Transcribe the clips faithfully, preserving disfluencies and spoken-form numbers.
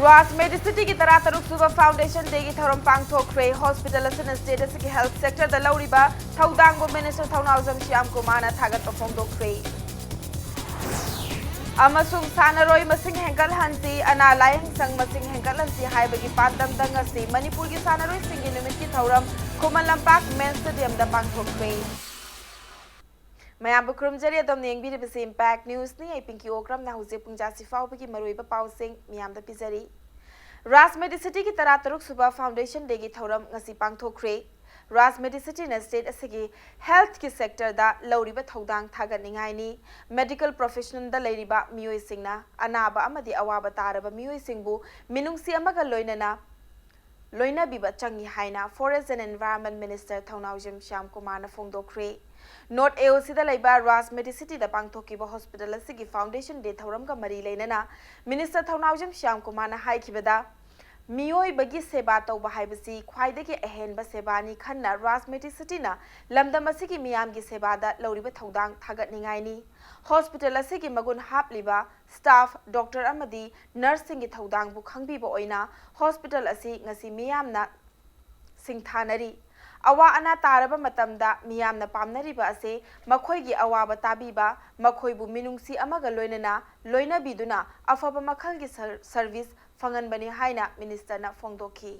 ꯔꯥꯖ ꯃꯦꯗꯤꯁꯤꯇꯤꯒꯤ ꯇꯔꯥꯇꯔꯨꯛ ꯁꯨꯕ Foundation Dayꯒꯤ ꯊꯧꯔꯝ ꯄꯥꯡꯊꯣꯛꯈ꯭ꯔꯦ꯫ ꯍꯣꯁꯄꯤꯇꯥꯜ ꯑꯁꯤꯅ ꯁ꯭ꯇꯦꯠ ꯑꯁꯤꯒꯤ ꯍꯦꯜꯊ ꯁꯦꯛꯇꯔꯗ ꯂꯧꯔꯤꯕ ꯊꯧꯗꯥꯡꯕꯨ ꯃꯤꯅꯤꯁꯇꯔ ꯊꯧꯅꯥꯎꯖꯝ ꯁ꯭ꯌꯥꯝ ꯀꯨꯃꯥꯔꯅ ꯊꯥꯒꯠꯄ ꯐꯣꯡꯗꯣꯛꯈ꯭ꯔꯦ꯫ ꯑꯃꯁꯨꯡ ꯁꯥꯟꯅꯔꯣꯏ ꯃꯁꯤꯡ ꯍꯦꯟꯒꯠꯍꯟꯁꯤ, ꯑꯅꯥ ꯂꯥꯌꯦꯡ ꯁꯪ ꯃꯁꯤꯡ ꯍꯦꯟꯒꯠꯍꯟꯁꯤ ꯍꯥꯏꯕꯒꯤ ꯄꯥꯟꯗꯝꯗ ꯉꯁꯤ ꯃꯅꯤꯄꯨꯔꯒꯤ ꯁꯥꯟꯅꯔꯣꯏꯁꯤꯡꯒꯤ ꯅꯨꯃꯤꯠꯀꯤ ꯊꯧꯔꯝ ꯈꯨꯃꯟ ꯂꯝꯄꯥꯛ ꯃꯦꯟ ꯁ꯭ꯇꯦꯗꯤꯌꯝꯗ ꯄꯥꯡꯊꯣꯛꯈ꯭ꯔꯦ꯫ ꯃꯌꯥꯝꯕꯨ ꯈꯨꯔꯨꯝꯖꯔꯤ꯫ ꯑꯗꯣꯝꯅ ꯌꯦꯡꯕꯤꯔꯤꯕꯁꯤ Impact Newsꯅꯤ꯫ ꯑꯩ ꯄꯤꯡꯀꯤ ꯑꯣꯀ꯭ꯔꯝꯅ ꯍꯧꯖꯤꯛ ꯄꯨꯡ ꯖꯥꯁꯤ ꯐꯥꯎꯕꯒꯤ ꯃꯔꯨꯑꯣꯏꯕ ꯄꯥꯎꯁꯤꯡ ꯃꯤꯌꯥꯝꯗ ꯄꯤꯖꯔꯤ꯫ ꯔꯥꯖ ꯃꯦꯗꯤꯁꯤꯇꯤꯒꯤ ꯇꯔꯥꯇꯔꯨꯛ ꯁꯨꯕ Foundation Dayꯒꯤ ꯊꯧꯔꯝ ꯉꯁꯤ ꯄꯥꯡꯊꯣꯛꯈ꯭ꯔꯦ꯫ ꯔꯥꯖ ꯃꯦꯗꯤꯁꯤꯇꯤꯅ ꯁ꯭ꯇꯦꯠ ꯑꯁꯤꯒꯤ ꯍꯦꯜꯊꯀꯤ ꯁꯦꯛꯇꯔꯗ ꯂꯧꯔꯤꯕ ꯊꯧꯗꯥꯡ ꯊꯥꯒꯠꯅꯤꯡꯉꯥꯏꯅꯤ꯫ ꯃꯦꯗꯤꯀꯦꯜ ꯄ꯭ꯔꯣꯐꯦꯁꯅꯦꯜꯗ ꯂꯩꯔꯤꯕ ꯃꯤꯑꯣꯏꯁꯤꯡꯅ ꯑꯅꯥꯕ ꯑꯃꯗꯤ ꯑꯋꯥꯕ ꯇꯥꯔꯕ ꯃꯤꯑꯣꯏꯁꯤꯡꯕꯨ ꯃꯤꯅꯨꯡꯁꯤ ꯑꯃꯒ ꯂꯣꯏꯅꯅ ꯂꯣꯏꯅꯕꯤꯕ ꯆꯪꯏ ꯍꯥꯏꯅ Forest and Environment Minister ꯊꯧꯅꯥꯎꯖꯝ ꯁ꯭ꯌꯥꯝ ꯀꯨꯃꯥꯔꯅ ꯐꯣꯡꯗꯣꯛꯈ꯭ꯔꯦ꯫ ꯅꯣꯔꯠ ꯑꯦ ꯑꯣ ꯁꯤꯗ ꯂꯩꯕ ꯔꯥꯖ ꯃꯦꯗꯤꯁꯤꯇꯤꯗ ꯄꯥꯡꯊꯣꯛꯈꯤꯕ ꯍꯣꯁꯄꯤꯇꯥꯜ ꯑꯁꯤꯒꯤ Foundation Day ꯊꯧꯔꯝꯒ ꯃꯔꯤ ꯂꯩꯅꯅ ꯃꯤꯅꯤꯁꯇꯔ ꯊꯧꯅꯥꯎꯖꯝ ꯁ꯭ꯌꯥꯝ ꯀꯨꯃꯥꯔꯅ ꯍꯥꯏꯈꯤꯕꯗ, ꯃꯤꯑꯣꯏꯕꯒꯤ ꯁꯦꯕꯥ ꯇꯧꯕ ꯍꯥꯏꯕꯁꯤ ꯈ꯭ꯋꯥꯏꯗꯒꯤ ꯑꯍꯦꯟꯕ ꯁꯦꯕꯥꯅꯤ꯫ ꯈꯟꯅ ꯔꯥꯖ ꯃꯦꯗꯤꯁꯤꯇꯤꯅ ꯂꯝꯗꯝ ꯑꯁꯤꯒꯤ ꯃꯤꯌꯥꯝꯒꯤ ꯁꯦꯕꯥꯗ ꯂꯧꯔꯤꯕ ꯊꯧꯗꯥꯡ ꯊꯥꯒꯠꯅꯤꯡꯉꯥꯏꯅꯤ꯫ ꯍꯣꯁꯄꯤꯇꯥꯜ ꯑꯁꯤꯒꯤ ꯃꯒꯨꯟ ꯍꯥꯞꯂꯤꯕ ꯁ꯭ꯇꯥꯐ, ꯗꯣꯛꯇꯔ ꯑꯃꯗꯤ ꯅꯔꯁꯁꯤꯡꯒꯤ ꯊꯧꯗꯥꯡꯕꯨ ꯈꯪꯕꯤꯕ ꯑꯣꯏꯅ ꯍꯣꯁꯄꯤꯇꯥꯜ ꯑꯁꯤ ꯉꯁꯤ ꯃꯤꯌꯥꯝꯅ ꯁꯤꯡꯊꯥꯅꯔꯤ꯫ ꯑꯋꯥ ꯑꯅꯥ ꯇꯥꯔꯕ ꯃꯇꯝꯗ ꯃꯤꯌꯥꯝꯅ ꯄꯥꯝꯅꯔꯤꯕ ꯑꯁꯤ ꯃꯈꯣꯏꯒꯤ ꯑꯋꯥꯕ ꯇꯥꯕꯤꯕ, ꯃꯈꯣꯏꯕꯨ ꯃꯤꯅꯨꯡꯁꯤ ꯑꯃꯒ ꯂꯣꯏꯅꯅ ꯂꯣꯏꯅꯕꯤꯗꯨꯅ ꯑꯐꯕ ꯃꯈꯜꯒꯤ ꯁꯔ-, ꯁꯔꯚꯤꯁ ꯐꯪꯍꯟꯕꯅꯤ ꯍꯥꯏꯅ ꯃꯤꯅꯤꯁꯇꯔꯅ ꯐꯣꯡꯗꯣꯛꯈꯤ꯫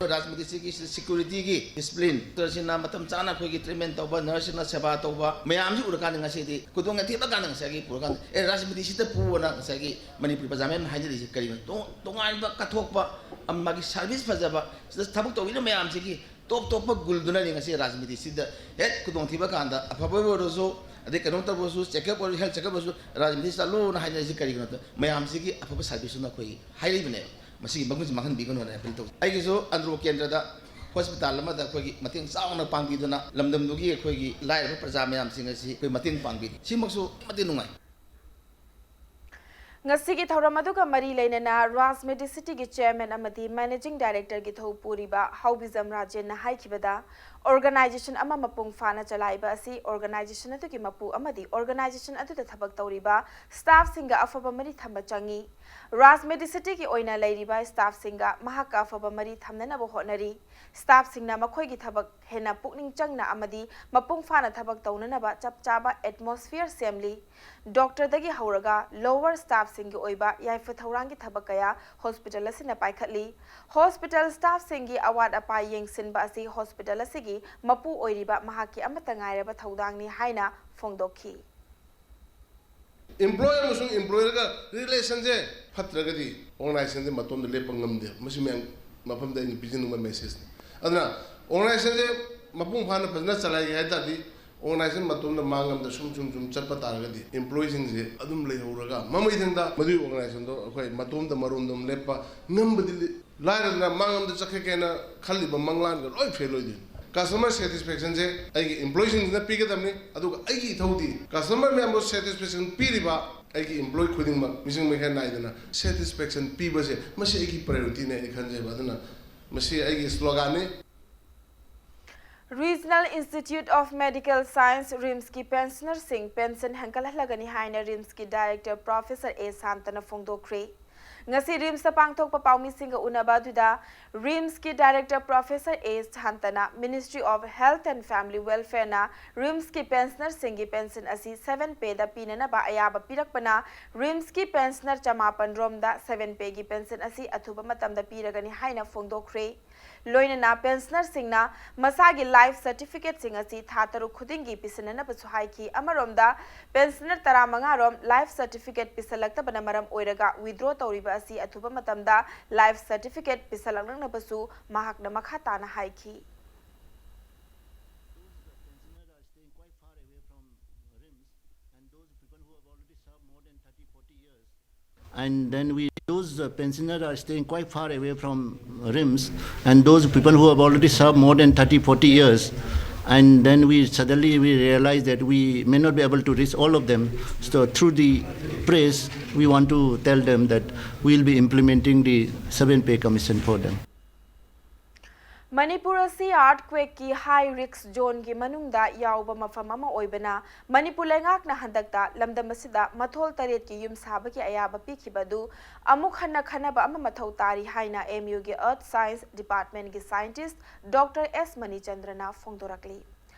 ꯔꯥꯖ ꯃꯦꯗꯤꯁꯤꯇꯤꯒꯤ ꯁꯤꯀ꯭ꯌꯨꯔꯤꯇꯤꯒꯤ ꯗꯤꯁꯤꯄ꯭ꯂꯤꯟ, ꯗꯣꯛꯇꯔꯁꯤꯡꯅ ꯃꯇꯝ ꯆꯥꯅ ꯑꯩꯈꯣꯏꯒꯤ ꯇ꯭ꯔꯤꯠꯃꯦꯟ ꯇꯧꯕ, ꯅꯔꯁꯁꯤꯡꯅ ꯁꯦꯕꯥ ꯇꯧꯕ ꯃꯌꯥꯝꯁꯤ ꯎꯔꯀꯥꯟꯗ ꯉꯁꯤꯗꯤ ꯈꯨꯗꯣꯡ ꯌꯥꯊꯤꯕ ꯀꯥꯟꯗ ꯉꯁꯥꯏꯒꯤ ꯄꯨꯔꯀꯥꯟꯗ, "ꯑꯦ, ꯔꯥꯖ ꯃꯦꯗꯤꯁꯤꯇꯤꯗ ꯄꯨꯑꯣꯅ" ꯉꯁꯥꯏꯒꯤ ꯃꯅꯤꯄꯨꯔꯤ ꯄ꯭ꯔꯖꯥ ꯃꯌꯥꯝꯅ ꯍꯥꯏꯅꯔꯤꯁꯤ ꯀꯔꯤꯒꯤꯅꯣ? ꯇꯣ-, ꯇꯣꯉꯥꯟꯕ ꯀꯠꯊꯣꯛꯄ, ꯑꯃ, ꯃꯥꯒꯤ ꯁꯥꯔꯚꯤꯁ ꯐꯖꯕ, ꯁꯤꯗ ꯊꯕꯛ ꯇꯧꯕꯤꯔꯤꯕ ꯃꯌꯥꯝꯁꯤꯒꯤ ꯇꯣꯞ ꯇꯣꯞꯄ ꯒꯨꯜꯗꯨꯅꯅꯤ ꯉꯁꯤ ꯔꯥꯖ ꯃꯦꯗꯤꯁꯤꯇꯤꯗ ꯍꯦꯛ ꯈꯨꯗꯣꯡꯊꯤꯕ ꯀꯥꯟꯗ, ꯑꯐꯕ ꯑꯣꯏꯔꯁꯨ, ꯑꯗꯩ ꯀꯩꯅꯣ ꯇꯧꯔꯁꯨ, ꯆꯦꯛꯑꯞ ꯑꯣꯏꯔꯁꯨ, ꯍꯦꯜꯊ ꯆꯦꯛꯑꯞ ꯑꯣꯏꯔꯁꯨ, "ꯔꯥꯖ ꯃꯦꯗꯤꯁꯤꯇꯤꯗ ꯆꯠꯂꯣꯅ" ꯍꯥꯏꯅꯔꯤꯁꯤ ꯀꯔꯤꯒꯤꯅꯣꯗ, ꯃꯌꯥꯝꯁꯤꯒꯤ ꯑꯐꯕ ꯁꯥꯔꯚꯤꯁꯇꯨꯅ ꯑꯩꯈꯣꯏꯒꯤ ꯍꯥꯏꯔꯛꯏꯕꯅꯦꯕ꯫ ꯃꯁꯤꯒꯤ ꯃꯒꯨꯟꯁꯤ ꯃꯥꯡꯍꯟꯕꯤꯒꯅꯨꯅ ꯑꯦꯄꯤꯜ ꯇꯧꯖꯩ꯫ ꯑꯩꯒꯤꯁꯨ ꯑꯟꯗ꯭ꯔꯣ ꯀꯦꯟꯗ꯭ꯔꯗ ꯍꯣꯁꯄꯤꯇꯥꯜ ꯑꯃꯗ ꯑꯩꯈꯣꯏꯒꯤ ꯃꯇꯦꯡ ꯆꯥꯎꯅ ꯄꯥꯡꯕꯤꯗꯨꯅ ꯂꯝꯗꯝꯗꯨꯒꯤ ꯑꯩꯈꯣꯏꯒꯤ ꯂꯥꯏꯔꯕ ꯄ꯭ꯔꯖꯥ ꯃꯌꯥꯝꯁꯤꯡ ꯑꯁꯤ ꯑꯩꯈꯣꯏ ꯃꯇꯦꯡ ꯄꯥꯡꯕꯤꯔꯤ꯫ ꯁꯤꯃꯛꯁꯨ ꯑꯗꯨꯛꯀꯤ ꯃꯇꯤꯛ ꯅꯨꯡꯉꯥꯏ꯫ ꯉꯁꯤꯒꯤ ꯊꯧꯔꯝ ꯑꯗꯨꯒ ꯃꯔꯤ ꯂꯩꯅꯅ ꯔꯥꯖ ꯃꯦꯗꯤꯁꯤꯇꯤꯒꯤ ꯆꯦꯌꯔꯃꯦꯟ ꯑꯃꯗꯤ ꯃꯦꯅꯦꯖꯤꯡ ꯗꯥꯏꯔꯦꯛꯇꯔꯒꯤ ꯊꯧ ꯄꯨꯔꯤꯕ ꯍꯥꯎꯕꯤꯖꯝ ꯔꯥꯖꯦꯟꯅ ꯍꯥꯏꯈꯤꯕꯗ, ꯑꯣꯔꯒꯅꯥꯏꯖꯦꯁꯟ ꯑꯃ ꯃꯄꯨꯡ ꯐꯥꯅ ꯆꯂꯥꯏꯕ ꯑꯁꯤ ꯑꯣꯔꯒꯅꯥꯏꯖꯦꯁꯟ ꯑꯗꯨꯒꯤ ꯃꯄꯨ ꯑꯃꯗꯤ ꯑꯣꯔꯒꯅꯥꯏꯖꯦꯁꯟ ꯑꯗꯨꯗ ꯊꯕꯛ ꯇꯧꯔꯤꯕ ꯁ꯭ꯇꯥꯐꯁꯤꯡꯒ ꯑꯐꯕ ꯃꯔꯤ ꯊꯝꯕ ꯆꯪꯏ꯫ ꯔꯥꯖ ꯃꯦꯗꯤꯁꯤꯇꯤꯒꯤ ꯑꯣꯏꯅ ꯂꯩꯔꯤꯕ ꯁ꯭ꯇꯥꯐꯁꯤꯡꯒ ꯃꯍꯥꯛꯀ ꯑꯐꯕ ꯃꯔꯤ ꯊꯝꯅꯅꯕ ꯍꯣꯠꯅꯔꯤ꯫ ꯁ꯭ꯇꯥꯐꯁꯤꯡꯅ ꯃꯈꯣꯏꯒꯤ ꯊꯕꯛ ꯍꯦꯟꯅ ꯄꯨꯛꯅꯤꯡ ꯆꯪꯅ ꯑꯃꯗꯤ ꯃꯄꯨꯡ ꯐꯥꯅ ꯊꯕꯛ ꯇꯧꯅꯅꯕ ꯆꯞ ꯆꯥꯕ ꯑꯦꯠꯃꯣꯁꯐꯤꯌꯔ ꯁꯦꯝꯂꯤ꯫ ꯗꯣꯛꯇꯔꯗꯒꯤ ꯍꯧꯔꯒ ꯂꯣꯋꯔ ꯁ꯭ꯇꯥꯐꯁꯤꯡꯒꯤ ꯑꯣꯏꯕ ꯌꯥꯏꯐ ꯊꯧꯔꯥꯡꯒꯤ ꯊꯕꯛ ꯀꯌꯥ ꯍꯣꯁꯄꯤꯇꯥꯜ ꯑꯁꯤꯅ ꯄꯥꯏꯈꯠꯂꯤ꯫ ꯍꯣꯁꯄꯤꯇꯥꯜ ꯁ꯭ꯇꯥꯐꯁꯤꯡꯒꯤ ꯑꯋꯥꯠ ꯑꯄꯥ ꯌꯦꯡꯁꯤꯟꯕ ꯑꯁꯤ ꯍꯣꯁꯄꯤꯇꯥꯜ ꯑꯁꯤꯒꯤ ꯃꯄꯨ ꯑꯣꯏꯔꯤꯕ ꯃꯍꯥꯛꯀꯤ ꯑꯃꯠꯇ ꯉꯥꯏꯔꯕ ꯊꯧꯗꯥꯡꯅꯤ ꯍꯥꯏꯅ ꯐꯣꯡꯗꯣꯛꯈꯤ꯫ ꯏꯝꯄ꯭ꯂꯣꯌꯔ ꯑꯃꯁꯨꯡ ꯏꯝꯄ꯭ꯂꯣꯌꯔꯒ ꯔꯤꯂꯦꯁꯟꯁꯦ ꯐꯠꯇ꯭ꯔꯒꯗꯤ ꯑꯣꯔꯒꯅꯥꯏꯖꯦꯁꯟꯁꯦ ꯃꯇꯣꯝꯗ ꯂꯦꯞꯄ ꯉꯝꯗꯦ꯫ ꯃꯁꯤ ꯃꯌꯥꯝ ꯃꯐꯝꯗ ꯑꯩꯅ ꯄꯤꯖꯅꯤꯡꯕ ꯃꯦꯁꯦꯖꯅꯤ꯫ ꯑꯗꯨꯅ ꯑꯣꯔꯒꯅꯥꯏꯖꯦꯁꯟꯁꯦ ꯃꯄꯨꯡ ꯐꯥꯅ ꯐꯖꯅ ꯆꯂꯥꯏꯒꯦ ꯍꯥꯏ ꯇꯥꯔꯗꯤ, ꯑꯣꯔꯒꯅꯥꯏꯖꯦꯁꯟ ꯃꯇꯣꯝꯗ ꯃꯥꯡꯂꯣꯝꯗ ꯁꯨꯝ ꯁꯨꯝ ꯁꯨꯝ ꯆꯠꯄ ꯇꯥꯔꯒꯗꯤ, ꯏꯝꯄ꯭ꯂꯣꯌꯤꯁꯤꯡꯁꯦ ꯑꯗꯨꯝ ꯂꯩꯍꯧꯔꯒ ꯃꯃꯩꯊꯪꯗ ꯃꯗꯨꯒꯤ ꯑꯣꯔꯒꯅꯥꯏꯖꯦꯁꯟꯗꯣ ꯑꯩꯈꯣꯏ ꯃꯇꯣꯝꯗ ꯃꯔꯣꯝꯗꯣꯝ ꯂꯦꯞꯄ ꯉꯝꯕꯗꯤ ꯂꯥꯏꯔꯗꯅ ꯃꯥꯡꯂꯣꯝꯗ ꯆꯠꯈ꯭ꯔꯒꯦꯅ ꯈꯜꯂꯤꯕ ꯃꯪꯂꯥꯟꯒ ꯂꯣꯏ ꯐꯦꯜ ꯑꯣꯏꯗꯣꯏꯅꯤ꯫ ꯀꯁꯇꯃꯔ ꯁꯦꯇꯤꯁꯐꯦꯛꯁꯟꯁꯦ ꯑꯩꯒꯤ ꯏꯝꯄ꯭ꯂꯣꯌꯤꯁꯤꯡꯁꯤꯅ ꯄꯤꯒꯗꯕꯅꯤ, ꯑꯗꯨꯒ ꯑꯩꯒꯤ ꯏꯊꯧꯗꯤ ꯀꯁꯇꯃꯔ ꯃꯌꯥꯝꯕꯨ ꯁꯦꯇꯤꯁꯐꯦꯛꯁꯟ ꯄꯤꯔꯤꯕ ꯑꯩꯒꯤ ꯏꯝꯄ꯭ꯂꯣꯌꯤ ꯈꯨꯗꯤꯡꯃꯛ ꯃꯤꯁꯤꯡ ꯃꯈꯩ ꯅꯥꯏꯗꯅ ꯁꯦꯇꯤꯁꯐꯦꯛꯁꯟ ꯄꯤꯕꯁꯦ, ꯃꯁꯤ ꯑꯩꯒꯤ ꯄ꯭ꯔꯥꯏꯌꯣꯔꯤꯇꯤꯅꯦ ꯑꯩ ꯈꯟꯖꯩꯕ꯫ ꯑꯗꯨꯅ ꯃꯁꯤ ꯑꯩꯒꯤ ꯁ꯭ꯂꯣꯒꯥꯟꯅꯤ꯫ Regional Institute of Medical Science, ꯔꯤꯝꯁꯀꯤ ꯄꯦꯟꯁꯅꯔꯁꯤꯡ ꯄꯦꯟꯁꯟ ꯍꯦꯟꯒꯠꯍꯜꯂꯒꯅꯤ ꯍꯥꯏꯅ ꯔꯤꯝꯁꯀꯤ ꯗꯥꯏꯔꯦꯛꯇꯔ ꯄ꯭ꯔꯣꯐꯦꯁꯔ ꯑꯦ ꯁꯥꯟꯇꯅ ꯐꯣꯡꯗꯣꯛꯈ꯭ꯔꯦ꯫ ꯉꯁꯤ ꯔꯤꯝꯁꯇ ꯄꯥꯡꯊꯣꯛꯄ ꯄꯥꯎꯃꯤꯁꯤꯡꯒ ꯎꯅꯕ ꯑꯗꯨꯗ ꯔꯤꯝꯁꯀꯤ ꯗꯥꯏꯔꯦꯛꯇꯔ ꯄ꯭ꯔꯣꯐꯦꯁꯔ ꯑꯦ ꯁꯥꯟꯇꯅ Ministry of Health and Family Welfareꯅ ꯔꯤꯝꯁꯀꯤ ꯄꯦꯟꯁꯅꯔꯁꯤꯡꯒꯤ ꯄꯦꯟꯁꯟ ꯑꯁꯤ ꯁꯦꯚꯦꯟ ꯄꯦꯗ ꯄꯤꯅꯅꯕ ꯑꯌꯥꯕ ꯄꯤꯔꯛꯄꯅ ꯔꯤꯝꯁꯀꯤ ꯄꯦꯟꯁꯅꯔ ꯆꯃꯥꯄꯟ ꯔꯣꯝꯗ ꯁꯦꯚꯦꯟ ꯄꯦꯒꯤ ꯄꯦꯟꯁꯟ ꯑꯁꯤ ꯑꯊꯨꯕ ꯃꯇꯝꯗ ꯄꯤꯔꯒꯅꯤ ꯍꯥꯏꯅ ꯐꯣꯡꯗꯣꯛꯈ꯭ꯔꯦ꯫ ꯂꯣꯏꯅꯅ ꯄꯦꯟꯁꯅꯔꯁꯤꯡꯅ ꯃꯁꯥꯒꯤ ꯂꯥꯏꯐ ꯁꯔꯇꯤꯐꯤꯀꯦꯠꯁꯤꯡ ꯑꯁꯤ ꯊꯥ ꯇꯔꯨꯛ ꯈꯨꯗꯤꯡꯒꯤ ꯄꯤꯁꯤꯟꯅꯅꯕꯁꯨ ꯍꯥꯏꯈꯤ꯫ ꯑꯃꯔꯣꯝꯗ, ꯄꯦꯟꯁꯅꯔ ꯇꯔꯥꯃꯉꯥ ꯔꯣꯝ ꯂꯥꯏꯐ ꯁꯔꯇꯤꯐꯤꯀꯦꯠ ꯄꯤꯁꯜꯂꯛꯇꯕꯅ ꯃꯔꯝ ꯑꯣꯏꯔꯒ ꯋꯤꯗ꯭ꯔꯣ ꯇꯧꯔꯤꯕ ꯑꯁꯤ ꯑꯊꯨꯕ ꯃꯇꯝꯗ ꯂꯥꯏꯐ ꯁꯔꯇꯤꯐꯤꯀꯦꯠ ꯄꯤꯁꯜꯂꯛꯅꯕꯁꯨ ꯃꯍꯥꯛꯅ ꯃꯈꯥ ꯇꯥꯅ ꯍꯥꯏꯈꯤ꯫ Those pensioners are staying quite far away from RIMS, and those people who have already served more than thirty, forty years. And then we, those uh, pensioners are staying quite far away from RIMS, and those people who have already served more than thirty, forty years, And then we suddenly we realize that we may not be able to reach all of them. So through the press, we want to tell them that we'll be implementing the seven pay commission for them. Manipur ꯑꯁꯤ ꯑꯥꯔꯠꯀ꯭ꯋꯦꯛꯀꯤ ꯍꯥꯏ risk ꯖꯣꯟꯒꯤ ꯃꯅꯨꯡꯗ ꯌꯥꯎꯕ ꯃꯐꯝ ꯑꯃ ꯑꯣꯏꯕꯅ, ꯃꯅꯤꯄꯨꯔ ꯂꯩꯉꯥꯛꯅ ꯍꯟꯗꯛꯇ ꯂꯝꯗꯝ ꯑꯁꯤꯗ ꯃꯊꯣꯜ ꯇꯔꯦꯠꯀꯤ ꯌꯨꯝ ꯁꯥꯕꯒꯤ ꯑꯌꯥꯕ ꯄꯤꯈꯤꯕ ꯑꯗꯨ ꯑꯃꯨꯛ ꯍꯟꯅ ꯈꯟꯅꯕ ꯑꯃ ꯃꯊꯧ ꯇꯥꯔꯤ ꯍꯥꯏꯅ ꯑꯦꯝ ꯌꯨꯒꯤ ꯑꯔꯊ ꯁꯥꯏꯟꯁ ꯗꯤꯄꯥꯔꯠꯃꯦꯟꯒꯤ ꯁꯥꯏꯟꯇꯤꯁ꯭ꯠ ꯗꯣꯛꯇꯔ ꯑꯦꯁ ꯃꯅꯤꯆꯟꯗ꯭ꯔꯅ ꯐꯣꯡꯗꯣꯔꯛꯂꯤ꯫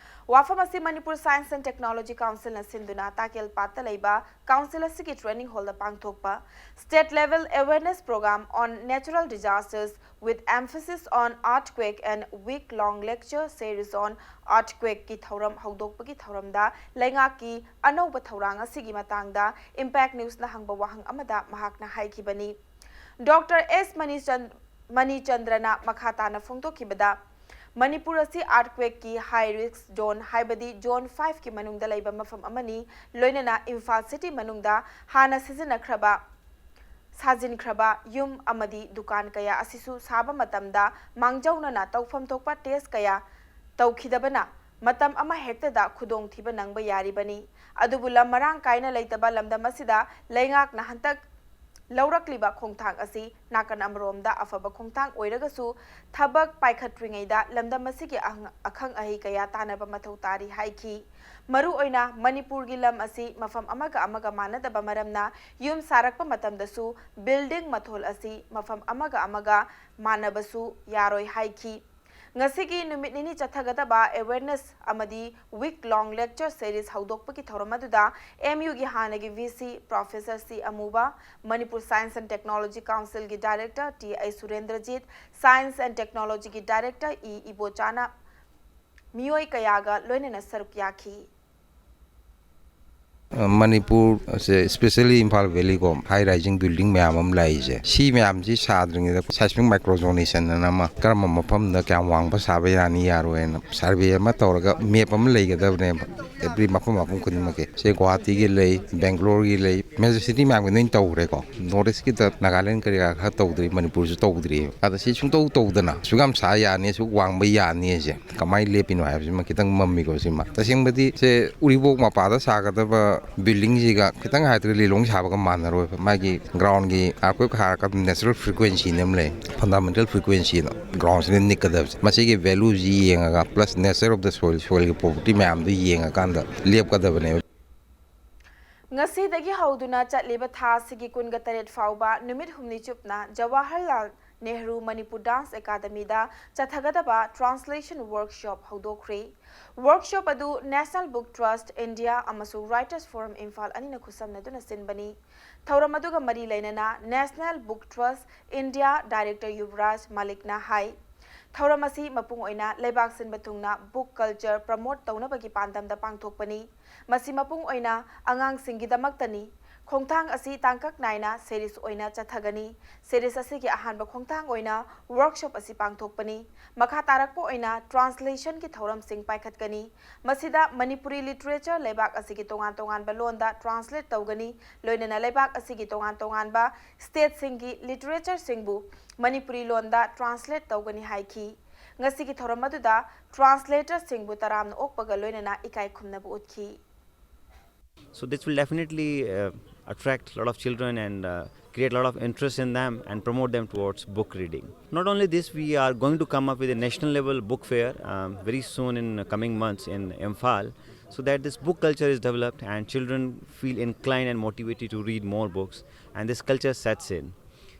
ꯋꯥꯐꯝ ꯑꯁꯤ ꯃꯅꯤꯄꯨꯔ ꯁꯥꯏꯟꯁ ꯑꯦꯟ ꯇꯦꯛꯅꯣꯂꯣꯖꯤ ꯀꯥꯎꯟꯁꯤꯜꯅ ꯁꯤꯟꯗꯨꯅ ꯇꯥꯀꯦꯜꯄꯥꯠꯇ ꯂꯩꯕ ꯀꯥꯎꯟꯁꯤꯜ ꯑꯁꯤꯒꯤ ꯇ꯭ꯔꯦꯅꯤꯡ ꯍꯣꯜꯗ ꯄꯥꯡꯊꯣꯛꯄ State Level Awareness Program on Natural Disasters with Emphasis on Earthquake and Week Long Lecture Series on Earthquakeꯀꯤ ꯊꯧꯔꯝ ꯍꯧꯗꯣꯛꯄꯒꯤ ꯊꯧꯔꯝꯗ ꯂꯩꯉꯥꯛꯀꯤ ꯑꯅꯧꯕ ꯊꯧꯔꯥꯡ ꯑꯁꯤꯒꯤ ꯃꯇꯥꯡꯗ ꯏꯝꯄꯦꯛ ꯅ꯭ꯌꯨꯁꯅ ꯍꯪꯕ ꯋꯥꯍꯪ ꯑꯃꯗ ꯃꯍꯥꯛꯅ ꯍꯥꯏꯈꯤꯕꯅꯤ꯫ ꯗꯣꯛꯇꯔ ꯑꯦꯁ ꯃꯅꯤꯆꯟ-, ꯃꯅꯤꯆꯟꯗ꯭ꯔꯅ ꯃꯈꯥ ꯇꯥꯅ ꯐꯣꯡꯗꯣꯛꯈꯤꯕꯗ, ꯃꯅꯤꯄꯨꯔ ꯑꯁꯤ ꯑꯥꯔꯠꯀ꯭ꯋꯦꯛꯀꯤ ꯍꯥꯏ ꯔꯤꯁꯛ ꯖꯣꯟ, ꯍꯥꯏꯕꯗꯤ ꯖꯣꯟ ꯐꯥꯏꯚꯀꯤ ꯃꯅꯨꯡꯗ ꯂꯩꯕ ꯃꯐꯝ ꯑꯃꯅꯤ꯫ ꯂꯣꯏꯅꯅ ꯏꯝꯐꯥꯜ ꯁꯤꯇꯤ ꯃꯅꯨꯡꯗ ꯍꯥꯟꯅ ꯁꯤꯖꯤꯟꯅꯈ꯭ꯔꯕ, ꯁꯥꯖꯤꯟꯈ꯭ꯔꯕ ꯌꯨꯝ ꯑꯃꯗꯤ ꯗꯨꯀꯥꯟ ꯀꯌꯥ ꯑꯁꯤꯁꯨ ꯁꯥꯕ ꯃꯇꯝꯗ ꯃꯥꯡꯖꯧꯅꯅ ꯇꯧꯐꯝ ꯊꯣꯛꯄ ꯇꯦꯁ ꯀꯌꯥ ꯇꯧꯈꯤꯗꯕꯅ ꯃꯇꯝ ꯑꯃ ꯍꯦꯛꯇꯗ ꯈꯨꯗꯣꯡꯊꯤꯕ ꯅꯪꯕ ꯌꯥꯔꯤꯕꯅꯤ꯫ ꯑꯗꯨꯕꯨ ꯂꯝ ꯃꯔꯥꯡ ꯀꯥꯏꯅ ꯂꯩꯇꯕ ꯂꯝꯗꯝ ꯑꯁꯤꯗ ꯂꯩꯉꯥꯛꯅ ꯍꯟꯇꯛ ꯂꯧꯔꯛꯂꯤꯕ ꯈꯣꯡꯊꯥꯡ ꯑꯁꯤ ꯅꯥꯀꯟ ꯑꯃꯔꯣꯝꯗ ꯑꯐꯕ ꯈꯣꯡꯊꯥꯡ ꯑꯣꯏꯔꯒꯁꯨ, ꯊꯕꯛ ꯄꯥꯏꯈꯠꯇ꯭ꯔꯤꯉꯩꯗ ꯂꯝꯗꯝ ꯑꯁꯤꯒꯤ ꯑꯍꯪ-, ꯑꯈꯪ ꯑꯍꯩ ꯀꯌꯥ ꯇꯥꯟꯅꯕ ꯃꯊꯧ ꯇꯥꯔꯤ ꯍꯥꯏꯈꯤ꯫ ꯃꯔꯨꯑꯣꯏꯅ ꯃꯅꯤꯄꯨꯔꯒꯤ ꯂꯝ ꯑꯁꯤ ꯃꯐꯝ ꯑꯃꯒ ꯑꯃꯒ ꯃꯥꯟꯅꯗꯕ ꯃꯔꯝꯅ, ꯌꯨꯝ ꯁꯥꯔꯛꯄ ꯃꯇꯝꯗꯁꯨ building ꯃꯊꯣꯜ ꯑꯁꯤ ꯃꯐꯝ ꯑꯃꯒ ꯑꯃꯒ ꯃꯥꯟꯅꯕꯁꯨ ꯌꯥꯔꯣꯏ ꯍꯥꯏꯈꯤ꯫ ꯉꯁꯤꯒꯤ ꯅꯨꯃꯤꯠ ꯅꯤꯅꯤ ꯆꯠꯊꯒꯗꯕ awareness ꯑꯃꯗꯤ week long lecture series ꯍꯧꯗꯣꯛꯄꯒꯤ ꯊꯧꯔꯝ ꯑꯗꯨꯗ ꯑꯦꯝ ꯌꯨꯒꯤ ꯍꯥꯟꯅꯒꯤ V C professor C Amuba, Manipur science and technology ꯀꯥꯎꯟꯁꯤꯜꯒꯤ director T H Surendrajit, science and ꯇꯦꯛꯅꯣꯂꯣꯖꯤꯒꯤ ꯗꯥꯏꯔꯦꯛꯇꯔ ꯏ ꯏꯕꯣꯆꯥꯅ ꯃꯤꯑꯣꯏ ꯀꯌꯥꯒ ꯂꯣꯏꯅꯅ ꯁꯔꯨꯛ ꯌꯥꯈꯤ꯫ ꯃꯅꯤꯄꯨꯔꯁꯦ, especially Imphal ꯚꯦꯂꯤꯀꯣ, high rising building ꯃꯌꯥꯝ ꯑꯃ ꯂꯩꯔꯤꯁꯦ, ꯁꯤ ꯃꯌꯥꯝꯁꯤ ꯁꯥꯗ꯭ꯔꯤꯉꯩꯗ seismic micronization ꯑꯅ ꯑꯃ, ꯀꯔꯝꯕ ꯃꯐꯝꯗ ꯀꯌꯥꯝ ꯋꯥꯡꯕ ꯁꯥꯕ ꯌꯥꯅꯤ ꯌꯥꯔꯣꯏꯅ survey ꯑꯃ ꯇꯧꯔꯒ map ꯑꯃ ꯂꯩꯒꯗꯕꯅꯦꯕ꯫ Every ꯃꯐꯝ ꯃꯐꯝ ꯈꯨꯗꯤꯡꯃꯛꯀꯤ, ꯁꯦ ꯒꯨꯋꯥꯍꯥꯇꯤꯒꯤ ꯂꯩ, ꯕꯦꯡꯒ꯭ꯂꯣꯔꯒꯤ ꯂꯩ, major city ꯃꯌꯥꯝꯒꯤ ꯂꯣꯏꯅ ꯇꯧꯈ꯭ꯔꯦꯀꯣ꯫ North Eastꯀꯤꯗ ꯅꯥꯒꯥꯂꯦꯟ ꯀꯔꯤ ꯀꯔꯥ ꯈꯔ ꯇꯧꯗ꯭ꯔꯤ, ꯃꯅꯤꯄꯨꯔꯁꯨ ꯇꯧꯗ꯭ꯔꯤꯕ꯫ ꯑꯗ ꯁꯤ ꯁꯨꯡꯇꯧ ꯇꯧꯗꯅ ꯑꯁꯨꯛ ꯌꯥꯝ ꯁꯥ ꯌꯥꯅꯤ, ꯑꯁꯨꯛ ꯋꯥꯡꯕ ꯌꯥꯅꯤ ꯍꯥꯏꯁꯦ ꯀꯃꯥꯏꯅ ꯂꯦꯞꯄꯤꯅꯣ ꯍꯥꯏꯕꯁꯤꯃ ꯈꯤꯇꯪ ꯃꯝꯃꯤꯀꯣ꯫ ꯁꯤꯃ ꯇꯁꯦꯡꯕꯗꯤ ꯁꯦ ꯎꯔꯤꯄꯣꯛ ꯃꯄꯥꯗ ꯁꯥꯒꯗꯕ buildingꯁꯤꯒ ꯈꯤꯇꯪ ꯍꯥꯏꯔꯒ ꯂꯤꯂꯣꯡ ꯁꯥꯕꯒ ꯃꯥꯟꯅꯔꯣꯏꯕ꯫ ꯃꯥꯒꯤ groundꯒꯤ earthquake ꯍꯥꯏꯔꯒ natural frequencyꯅ ꯑꯃ ꯂꯩ, fundamental frequencyꯅ groundꯁꯤꯅ ꯅꯤꯛꯀꯗꯕꯁꯦ꯫ ꯃꯁꯤꯒꯤ valueꯁꯤ ꯌꯦꯡꯉꯒ, plus nature of the soil, soilꯒꯤ property ꯃꯌꯥꯝꯗꯨ ꯌꯦꯡꯉꯀꯥꯟꯗ ꯂꯦꯞꯀꯗꯕꯅꯦꯕ꯫ ꯉꯁꯤꯗꯒꯤ ꯍꯧꯗꯨꯅ ꯆꯠꯂꯤꯕ ꯊꯥ ꯑꯁꯤꯒꯤ ꯀꯨꯟꯒ ꯇꯔꯦꯠ ꯐꯥꯎꯕ ꯅꯨꯃꯤꯠ ꯍꯨꯝꯅꯤ ꯆꯨꯞꯅ ꯖꯋꯥꯍꯔꯂꯥꯜ ꯅꯦꯍꯔꯨ ꯃꯅꯤꯄꯨꯔ ꯗꯥꯟꯁ ꯑꯦꯀꯥꯗꯃꯤꯗ ꯆꯠꯊꯒꯗꯕ translation workshop ꯍꯧꯗꯣꯛꯈ꯭ꯔꯦ꯫ Workshop ꯑꯗꯨ National Book Trust India ꯑꯃꯁꯨꯡ Writers Forum ꯏꯝꯐꯥꯜ ꯑꯅꯤꯅ ꯈꯨꯠꯁꯝꯅꯗꯨꯅ ꯁꯤꯟꯕꯅꯤ꯫ ꯊꯧꯔꯝ ꯑꯗꯨꯒ ꯃꯔꯤ ꯂꯩꯅꯅ National Book Trust India Director Yuvraj ꯃꯥꯂꯤꯛꯅ ꯍꯥꯏ, ꯊꯧꯔꯝ ꯑꯁꯤ ꯃꯄꯨꯡ ꯑꯣꯏꯅ ꯂꯩꯕꯥꯛ ꯁꯤꯟꯕ ꯊꯨꯡꯅ book culture promote ꯇꯧꯅꯕꯒꯤ ꯄꯥꯟꯗꯝꯗ ꯄꯥꯡꯊꯣꯛꯄꯅꯤ꯫ ꯃꯁꯤ ꯃꯄꯨꯡ ꯑꯣꯏꯅ ꯑꯉꯥꯡꯁꯤꯡꯒꯤꯗꯃꯛꯇꯅꯤ꯫ ꯈꯣꯡꯊꯥꯡ ꯑꯁꯤ ꯇꯥꯡꯀꯛ ꯅꯥꯏꯅ series ꯑꯣꯏꯅ ꯆꯠꯊꯒꯅꯤ꯫ Series ꯑꯁꯤꯒꯤ ꯑꯍꯥꯟꯕ ꯈꯣꯡꯊꯥꯡ ꯑꯣꯏꯅ workshop ꯑꯁꯤ ꯄꯥꯡꯊꯣꯛꯄꯅꯤ꯫ ꯃꯈꯥ ꯇꯥꯔꯛꯄ ꯑꯣꯏꯅ translationꯒꯤ ꯊꯧꯔꯝꯁꯤꯡ ꯄꯥꯏꯈꯠꯀꯅꯤ꯫ ꯃꯁꯤꯗ ꯃꯅꯤꯄꯨꯔꯤ literature ꯂꯩꯕꯥꯛ ꯑꯁꯤꯒꯤ ꯇꯣꯉꯥꯟ ꯇꯣꯉꯥꯟꯕ ꯂꯣꯟꯗ translate ꯇꯧꯒꯅꯤ, ꯂꯣꯏꯅꯅ ꯂꯩꯕꯥꯛ ꯑꯁꯤꯒꯤ ꯇꯣꯉꯥꯟ ꯇꯣꯉꯥꯟꯕ stateꯁꯤꯡꯒꯤ literatureꯁꯤꯡꯕꯨ ꯃꯅꯤꯄꯨꯔꯤ ꯂꯣꯟꯗ translate ꯇꯧꯒꯅꯤ ꯍꯥꯏꯈꯤ꯫ ꯉꯁꯤꯒꯤ ꯊꯧꯔꯝ ꯑꯗꯨꯗ translatorꯁꯤꯡꯕꯨ ꯇꯔꯥꯝꯅ ꯑꯣꯛꯄꯒ ꯂꯣꯏꯅꯅ ꯏꯀꯥꯏ ꯈꯨꯝꯅꯕ ꯎꯠꯈꯤ꯫ So this will definitely uh, attract a lot of children and uh, create a lot of interest in them and promote them towards book reading. Not only this, we are going to come up with a national level book fair um, very soon in coming months in Imphal, so that this book culture is developed and children feel inclined and motivated to read more books, and this culture sets in.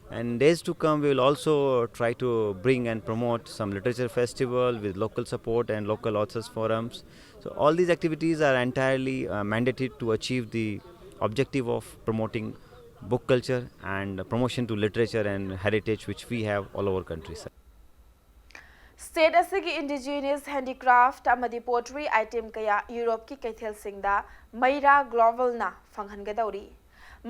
And days to come, we will also try to bring and promote some literature festival with local support and local authors forums. So all these activities are entirely uh, mandated to achieve the objective of promoting book culture and promotion to literature and heritage which we have all over countryside. State ꯑꯁꯤꯒꯤ indigenous handicraft ꯑꯃꯗꯤ pottery item ꯀꯌꯥ ꯌꯨꯔꯣꯞꯀꯤ ꯀꯩꯊꯦꯜꯁꯤꯡꯗ ꯃꯩꯔꯥ ꯒ꯭ꯂꯣꯕꯜꯅ ꯐꯪꯍꯟꯒꯗꯧꯔꯤ꯫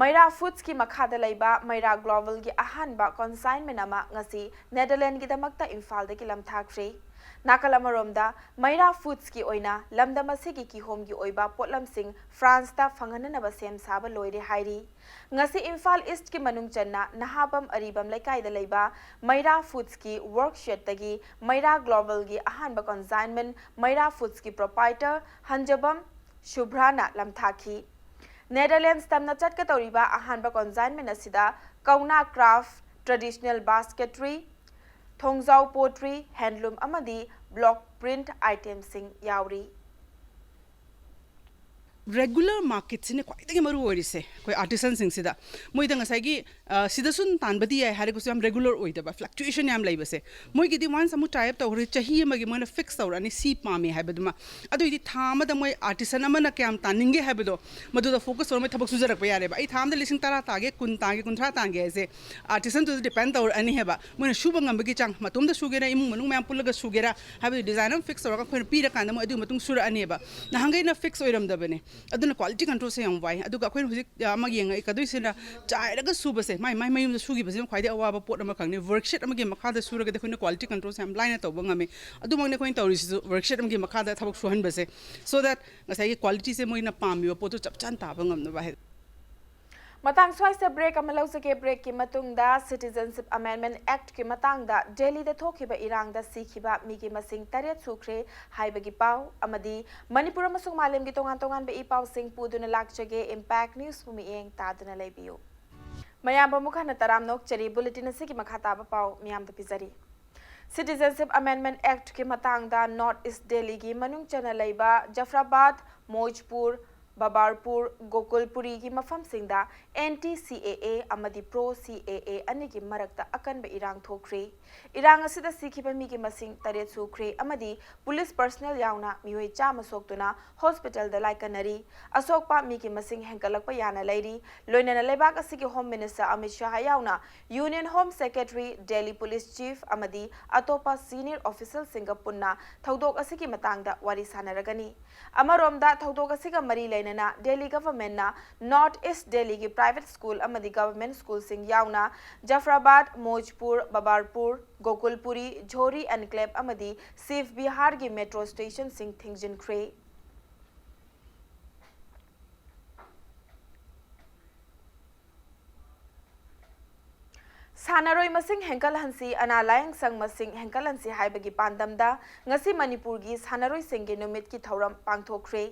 ꯃꯩꯔꯥ ꯐꯨꯗꯁꯀꯤ ꯃꯈꯥꯗ ꯂꯩꯕ ꯃꯩꯔꯥ ꯒ꯭ꯂꯣꯕꯜꯒꯤ ꯑꯍꯥꯟꯕ consignment ꯑꯃ ꯉꯁꯤ ꯅꯦꯗꯔꯂꯦꯟꯗꯒꯤꯗꯃꯛꯇ ꯏꯝꯐꯥꯜꯗꯒꯤ ꯂꯝꯊꯥꯈ꯭ꯔꯦ꯫ ꯅꯥꯀꯜ ꯑꯃꯔꯣꯝꯗ ꯃꯩꯔꯥ ꯐꯨꯗꯁꯀꯤ ꯑꯣꯏꯅ ꯂꯝꯗꯝ ꯑꯁꯤꯒꯤ ꯀꯤꯍꯣꯝꯒꯤ ꯑꯣꯏꯕ ꯄꯣꯠꯂꯝꯁꯤꯡ ꯐ꯭ꯔꯥꯟꯁꯇ ꯐꯪꯍꯟꯅꯅꯕ ꯁꯦꯝ ꯁꯥꯕ ꯂꯣꯏꯔꯦ ꯍꯥꯏꯔꯤ꯫ ꯉꯁꯤ ꯏꯝꯐꯥꯜ ꯏꯁ꯭ꯠꯀꯤ ꯃꯅꯨꯡ ꯆꯟꯅ ꯅꯍꯥꯕꯝ ꯑꯔꯤꯕꯝ ꯂꯩꯀꯥꯏꯗ ꯂꯩꯕ ꯃꯩꯔꯥ ꯐꯨꯗꯁꯀꯤ ꯋꯔꯛꯁꯦꯠꯇꯒꯤ ꯃꯩꯔꯥ ꯒ꯭ꯂꯣꯕꯜꯒꯤ ꯑꯍꯥꯟꯕ consignment ꯃꯩꯔꯥ ꯐꯨꯗꯁꯀꯤ proprietor ꯍꯟꯖꯕꯝ ꯁꯨꯚ꯭ꯔꯥꯅ ꯂꯝꯊꯥꯈꯤ꯫ ꯅꯦꯗꯔꯂꯦꯟꯗꯁ ꯇꯝꯅ ꯆꯠꯀꯗꯧꯔꯤꯕ ꯑꯍꯥꯟꯕ consignment ꯑꯁꯤꯗ ꯀꯧꯅꯥ craft, traditional basketry, ꯊꯣꯡꯖꯥꯎ pottery, handloom ꯑꯃꯗꯤ block print itemꯁꯤꯡ ꯌꯥꯎꯔꯤ꯫ Regular marketꯁꯤꯅ ꯈ꯭ꯋꯥꯏꯗꯒꯤ ꯃꯔꯨ ꯑꯣꯏꯔꯤꯁꯦ ꯑꯩꯈꯣꯏ artisanꯁꯤꯡꯁꯤꯗ꯫ ꯃꯣꯏꯗ ꯉꯁꯥꯏꯒꯤ ꯑ, ꯁꯤꯗꯁꯨ ꯇꯥꯟꯕꯗꯤ ꯌꯥꯏ ꯍꯥꯏꯔꯒꯁꯨ ꯌꯥꯝ regular ꯑꯣꯏꯗꯕ, fluctuation ꯌꯥꯝ ꯂꯩꯕꯁꯦ꯫ ꯃꯣꯏꯒꯤꯗꯤ once ꯑꯃꯨꯛ tie up ꯇꯧꯈ꯭ꯔꯦ, ꯆꯍꯤ ꯑꯃꯒꯤ ꯃꯣꯏꯅ fix ꯇꯧꯔꯛꯑꯅꯤ ꯁꯤ ꯄꯥꯝꯃꯦ ꯍꯥꯏꯕꯗꯨꯃ꯫ ꯑꯗꯨꯏꯗꯤ ꯊꯥ ꯑꯃꯗ ꯃꯣꯏ artisan ꯑꯃꯅ ꯀꯌꯥꯝ ꯇꯥꯟꯅꯤꯡꯒꯦ ꯍꯥꯏꯕꯗꯣ ꯃꯗꯨꯗ focus ꯇꯧꯔꯒ ꯃꯣꯏ ꯊꯕꯛ ꯁꯨꯖꯔꯛꯄ ꯌꯥꯔꯦꯕ꯫ ꯑꯩ ꯊꯥ ꯑꯃꯗ ꯂꯤꯁꯤꯡ ꯇꯔꯥ ꯇꯥꯒꯦ, ꯀꯨꯟ ꯇꯥꯒꯦ, ꯀꯨꯟꯊ꯭ꯔꯥ ꯇꯥꯒꯦ ꯍꯥꯏꯁꯦ artisanꯗꯨꯗ depend ꯇꯧꯔꯛꯑꯅꯤ ꯍꯥꯏꯕ꯫ ꯃꯣꯏꯅ ꯁꯨꯕ ꯉꯝꯕꯒꯤ ꯆꯥꯡ, ꯃꯇꯣꯝꯇ ꯁꯨꯒꯦꯔꯥ, ꯏꯃꯨꯡ ꯃꯅꯨꯡ ꯃꯌꯥꯝ ꯄꯨꯜꯂꯒ ꯁꯨꯒꯦꯔꯥ ꯍꯥꯏꯕꯗꯤ design ꯑꯃ fix ꯇꯧꯔꯒ ꯑꯩꯈꯣꯏꯅ ꯄꯤꯔꯀꯥꯟꯗ ꯃꯣꯏ ꯑꯗꯨꯒꯤ ꯃꯇꯨꯡ ꯁꯨꯔꯛꯑꯅꯦꯕ꯫ ꯅꯍꯥꯟꯈꯩꯅ fix ꯑꯣꯏꯔꯝꯗꯕꯅꯦ꯫ ꯑꯗꯨꯅ quality controlꯁꯦ ꯌꯥꯝ ꯋꯥꯏ꯫ ꯑꯗꯨꯒ ꯑꯩꯈꯣꯏꯅ ꯍꯧꯖꯤꯛ ꯑꯃ ꯌꯦꯡꯉꯛꯀꯗꯣꯏꯁꯤꯅ ꯆꯥꯏꯔꯒ ꯁꯨꯕꯁꯦ, ꯃꯥꯏ ꯃꯥꯏ ꯃꯌꯨꯝꯗ ꯁꯨꯈꯤꯕꯁꯤꯅ ꯈ꯭ꯋꯥꯏꯗꯒꯤ ꯑꯋꯥꯕ ꯄꯣꯠ ꯑꯃꯈꯛꯅꯤ꯫ Workshed ꯑꯃꯒꯤ ꯃꯈꯥꯗ ꯁꯨꯔꯒꯗꯤ ꯑꯩꯈꯣꯏꯅ quality controlꯁꯦ ꯌꯥꯝ ꯂꯥꯏꯅ ꯇꯧꯕ ꯉꯝꯃꯤ꯫ ꯑꯗꯨꯃꯛꯅꯤ ꯑꯩꯈꯣꯏꯅ ꯇꯧꯔꯤꯁꯤꯁꯨ, workshed ꯑꯃꯒꯤ ꯃꯈꯥꯗ ꯊꯕꯛ ꯁꯨꯍꯟꯕꯁꯦ, so that ꯉꯁꯥꯏꯒꯤ qualityꯁꯦ ꯃꯣꯏꯅ ꯄꯥꯝꯃꯤꯕ ꯄꯣꯠꯇꯨ ꯆꯞ ꯆꯥꯅ ꯇꯥꯕ ꯉꯝꯅꯕ ꯍꯥꯏ꯫ ꯃꯇꯥꯡ ꯁ꯭ꯋꯥꯏꯁꯦ break ꯑꯃ ꯂꯧꯖꯒꯦ꯫ Breakꯀꯤ ꯃꯇꯨꯡꯗ Citizenship Amendment Actꯀꯤ ꯃꯇꯥꯡꯗ ꯗꯦꯜꯂꯤꯗ ꯊꯣꯛꯈꯤꯕ ꯏꯔꯥꯡꯗ ꯁꯤꯈꯤꯕ ꯃꯤꯒꯤ ꯃꯁꯤꯡ ꯇꯔꯦꯠ ꯁꯨꯈ꯭ꯔꯦ ꯍꯥꯏꯕꯒꯤ ꯄꯥꯎ ꯑꯃꯗꯤ ꯃꯅꯤꯄꯨꯔ ꯑꯃꯁꯨꯡ ꯃꯥꯂꯦꯝꯒꯤ ꯇꯣꯉꯥꯟ ꯇꯣꯉꯥꯟꯕ ꯏ ꯄꯥꯎꯁꯤꯡ ꯄꯨꯗꯨꯅ ꯂꯥꯛꯆꯒꯦ꯫ Impact Newsꯄꯨ ꯃꯤꯠꯌꯦꯡ ꯇꯥꯗꯨꯅ ꯂꯩꯕꯤꯌꯨ꯫ ꯃꯌꯥꯝꯕꯨ ꯑꯃꯨꯛ ꯍꯟꯅ ꯇꯔꯥꯝꯅ ꯑꯣꯛꯆꯔꯤ꯫ Bulletin ꯑꯁꯤꯒꯤ ꯃꯈꯥ ꯇꯥꯕ ꯄꯥꯎ ꯃꯤꯌꯥꯝꯗ ꯄꯤꯖꯔꯤ꯫ Citizenship Amendment Actꯀꯤ ꯃꯇꯥꯡꯗ North East Delhiꯒꯤ ꯃꯅꯨꯡ ꯆꯟꯅ ꯂꯩꯕ ꯖꯐꯔꯥꯕꯥꯗ, ꯃꯣꯏꯖꯄꯨꯔ, ꯕꯕꯥꯔꯄꯨꯔ, ꯒꯣꯀꯨꯜꯄꯨꯔꯤꯒꯤ ꯃꯐꯝꯁꯤꯡꯗ ꯑꯦꯟꯇꯤ ꯁꯤ ꯑꯦ ꯑꯦ ꯑꯃꯗꯤ ꯄ꯭ꯔꯣ ꯁꯤ ꯑꯦ ꯑꯦ ꯑꯅꯤꯒꯤ ꯃꯔꯛꯇ ꯑꯀꯟꯕ ꯏꯔꯥꯡ ꯊꯣꯛꯈ꯭ꯔꯦ꯫ ꯏꯔꯥꯡ ꯑꯁꯤꯗ ꯁꯤꯈꯤꯕ ꯃꯤꯒꯤ ꯃꯁꯤꯡ ꯇꯔꯦꯠ ꯁꯨꯈ꯭ꯔꯦ ꯑꯃꯗꯤ ꯄꯨꯂꯤꯁ ꯄꯔꯁꯅꯦꯜ ꯌꯥꯎꯅ ꯃꯤꯑꯣꯏ ꯆꯥꯝꯃ ꯁꯣꯛꯇꯨꯅ ꯍꯣꯁꯄꯤꯇꯥꯜꯗ ꯂꯥꯏꯀꯠꯅꯔꯤ꯫ ꯑꯁꯣꯛꯄ ꯃꯤꯒꯤ ꯃꯁꯤꯡ ꯍꯦꯟꯒꯠꯂꯛꯄ ꯌꯥꯅ ꯂꯩꯔꯤ꯫ ꯂꯣꯏꯅꯅ ꯂꯩꯕꯥꯛ ꯑꯁꯤꯒꯤ ꯍꯣꯝ ꯃꯤꯅꯤꯁꯇꯔ ꯑꯃꯤꯠ ꯁꯥꯍ ꯌꯥꯎꯅ union home secretary, Delhi police chief ꯑꯃꯗꯤ ꯑꯇꯣꯞꯄ ꯁꯤꯅꯤꯌꯔ ꯑꯣꯐꯤꯁꯤꯌꯦꯜꯁꯤꯡꯒ ꯄꯨꯟꯅ ꯊꯧꯗꯣꯛ ꯑꯁꯤꯒꯤ ꯃꯇꯥꯡꯗ ꯋꯥꯔꯤ ꯁꯥꯟꯅꯔꯒꯅꯤ꯫ ꯑꯃꯔꯣꯝꯗ, ꯊꯧꯗꯣꯛ ꯑꯁꯤꯒ ꯃꯔꯤ ꯂꯩꯅꯅ ꯗꯦꯜꯂꯤ ꯒꯚꯔꯟꯃꯦꯟꯠꯅ ꯅꯣꯔꯠ ꯏꯁ꯭ꯠ ꯗꯦꯜꯂꯤꯒꯤ ꯄ꯭ꯔꯥꯏꯚꯦꯠ ꯁ꯭ꯀꯨꯜ ꯑꯃꯗꯤ ꯒꯚꯔꯟꯃꯦꯟꯠ ꯁ꯭ꯀꯨꯜꯁꯤꯡ ꯌꯥꯎꯅ ꯖꯐꯔꯥꯕꯥꯗ, ꯃꯣꯖꯄꯨꯔ, ꯕꯕꯥꯔꯄꯨꯔ, ꯒꯣꯀꯨꯜꯄꯨꯔꯤ, ꯖꯣꯍꯔꯤ ꯑꯦꯟꯀ꯭ꯂꯦꯚ ꯑꯃꯗꯤ ꯁꯤꯐ ꯕꯤꯍꯥꯔꯒꯤ ꯃꯦꯇ꯭ꯔꯣ ꯁ꯭ꯇꯦꯁꯟꯁꯤꯡ ꯊꯤꯡꯖꯤꯟꯈ꯭ꯔꯦ꯫ ꯁꯥꯟꯅꯔꯣꯏ ꯃꯁꯤꯡ ꯍꯦꯟꯒꯠꯍꯟꯁꯤ, ꯑꯅꯥ ꯂꯥꯌꯦꯡ ꯁꯪ ꯃꯁꯤꯡ ꯍꯦꯟꯒꯠꯍꯟꯁꯤ ꯍꯥꯏꯕꯒꯤ ꯄꯥꯟꯗꯝꯗ ꯉꯁꯤ ꯃꯅꯤꯄꯨꯔꯒꯤ ꯁꯥꯟꯅꯔꯣꯏꯁꯤꯡꯒꯤ ꯅꯨꯃꯤꯠꯀꯤ ꯊꯧꯔꯝ ꯄꯥꯡꯊꯣꯛꯈ꯭ꯔꯦ꯫